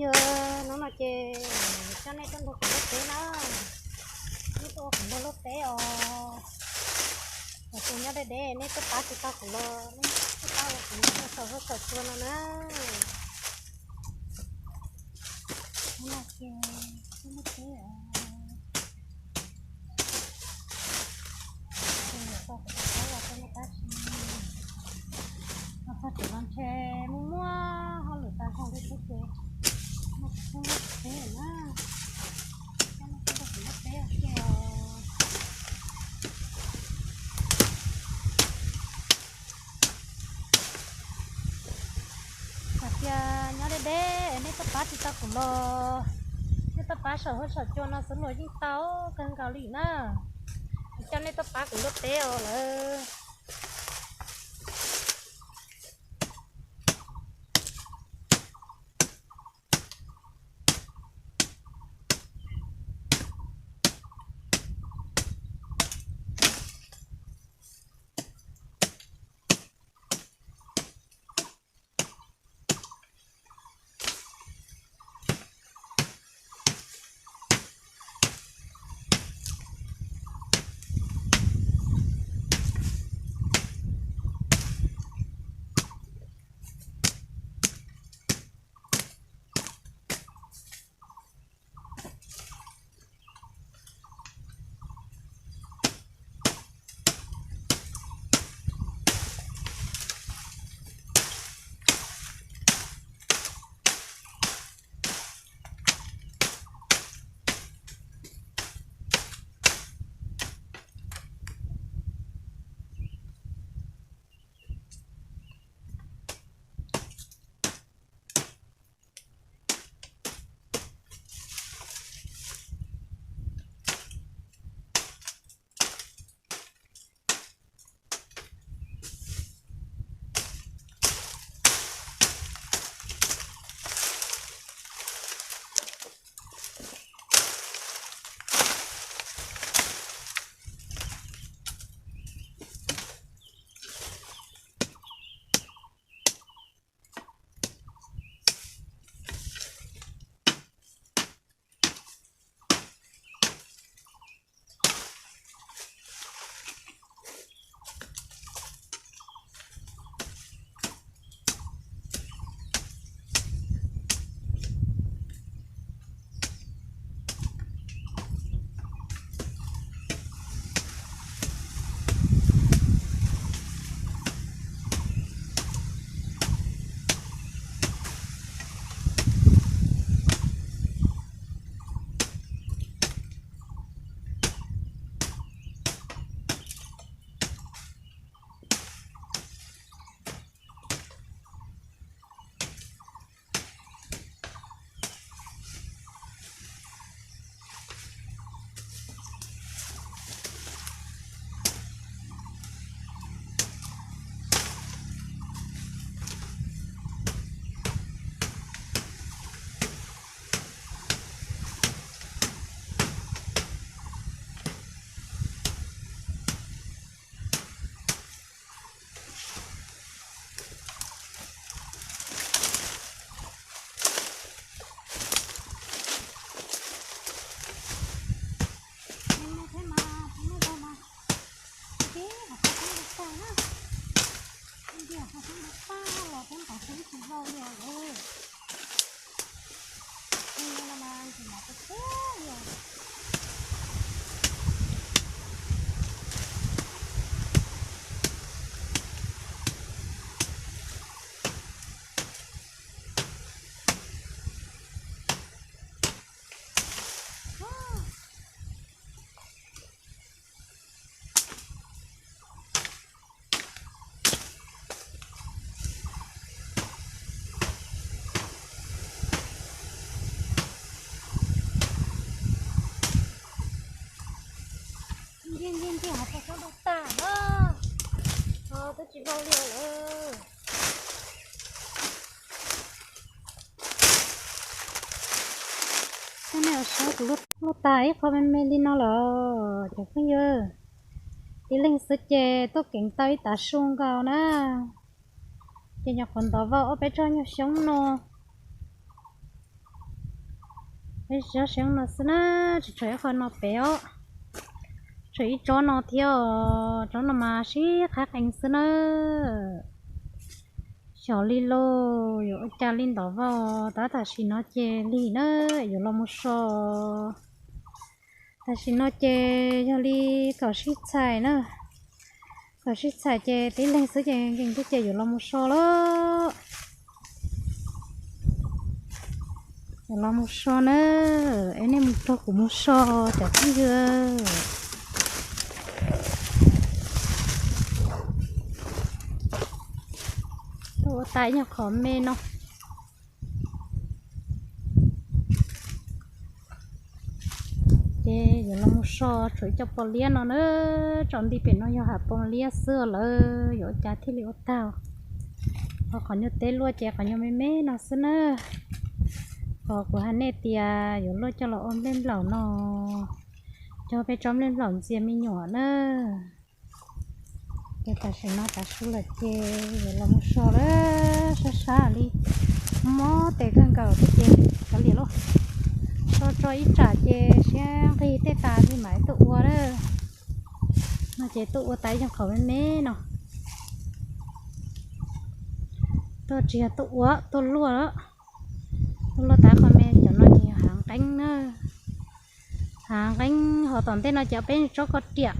Yog no no ces coj nej tuaj nrog kuv luaj teb na. Nej tuaj ua kuv nrog luaj teb os. Cov tus nyob deb deb nej tuaj pab tsis tau kuv los nej tuaj pab ua kuv nrog saum huab saum cua no na. Hnub no ces tuaj luaj teb os. Ces tau kuv tus khaub los rau nej pab tsis. Los txog tsev los ntshe muaj muaj hauj lwm tas zog li thiab ces no kuv tuaj luaj teb lawm na. Coj nej tuaj nrog kuv luaj teb os. Hais tias nyob deb deb nej tuaj pab tsis tau kuv los nej tuaj pab saum huab saum cua no xwb los yeej tau kawg nkaus li na. Kuv coj nej tuaj pab kuv luaj teb os lawm. Ntiag ntiag ntiag, hov tau sab dau tag na. Ho twb tsis vau li lawm. Tab nej saib kuv luaj tag ib qho me me li no lawm cov phooj ywg. Tib leeg xwb ces tuaj keev tau ib tav su nkaus na. Ces nyuam qhuav ntov vau ob peb tsob nyuag xyoob no. Peb tsob seev no xwb na, tsis tshuav ib qho no pem os. Tshuav ib tsob no thiab os, tsob no mas sib qab qees xwb na. Xyov li lauj, yuav ua cas li ntawd vaj, tab tam sim no ces lig na, yuav los mus so. Tam sim no ces yog li kom sib txhais na, kom sib txhais ces tib leeg xwb ces nkees twb ces yuav los mus so lawm. Yuav los mus so na, es nej mus nrog kuv mus so cov phooj ywg. Tuaj ua tas ib nyuag qhov me no. Ces yuav los mus so tshuav ib co pos liab no na, tso nti pem no yog hav pos liab xwb lawm, yuav ua cas thiaj li ua tag. Ho qhov nyuag teb luaj ces qhov nyuag me me no xwb na. Qhov kuv hais nej tias yuav luaj coj los ua nplej nplaum no, cog peb tsob nplej nplaum ntxias me nyuam na. Ces tam sim no tav su lawm ces yuav los mus so lawm, sab sab li, mob tes kawg nkaus thiab ces kav liam lauj. So tso ib tsam ces siab nqig tej tas li mam tuaj ua lawm. No ces tuaj ua tas ib nyuag qhov me me no. Tuaj tsis yog tuaj ua, tuaj luaj lawm. Tuaj luaj tas qhov me, cov no ces yog hav nqeeb na. Hav nqeeb, ho tom ntej no ces peb tsob koj riam.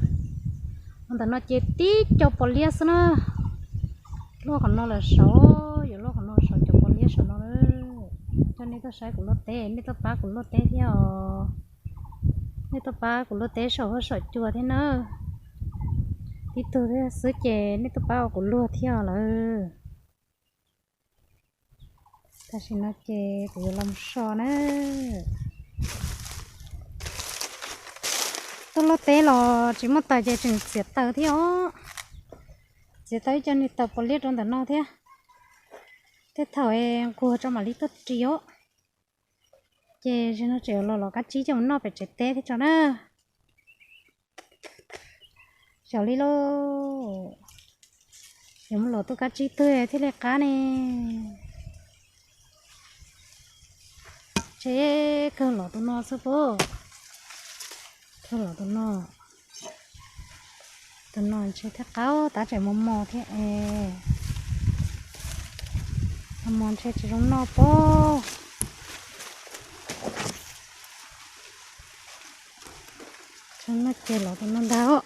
Ho ntawm no ces tib co pos liab xwb na. Luaj qhov no lawm saud, yuav luaj qhov no saud, cov pos liab saum no. Coj nej tuaj saib kuv luaj teb, nej tuaj pab kuv luaj teb thiab os. Nej tuaj pab kuv luaj teb saum huab saum cua thiab na. Tib tug xwb ces nej tuaj pab ua kuv luag thiab lawm. Tam sim no ces kuv yuav los so na. Tuaj luaj teb los tsis muaj taws ces tseem txiav taws thiab os. Txiav tau ib co niag taws pos liab rau ntawm no thiab. Tej thaum nquag tso mam li tuaj ris os. Ces zaum no tseem los los kab tsib coj mus noj pem tsev teb thiab tso na. Xyov li lauj, yuav mus los tuaj kab tsib twg thiaj li qab ne. Tsev kawg los tus no xwb pob. Kawg los tus no. Tus no ntshe thiaj qab, tab tseem mos mos thiab es. Mos mos ntshe tsis zoo noj pob. Tseem noj ces los tus no ntag os.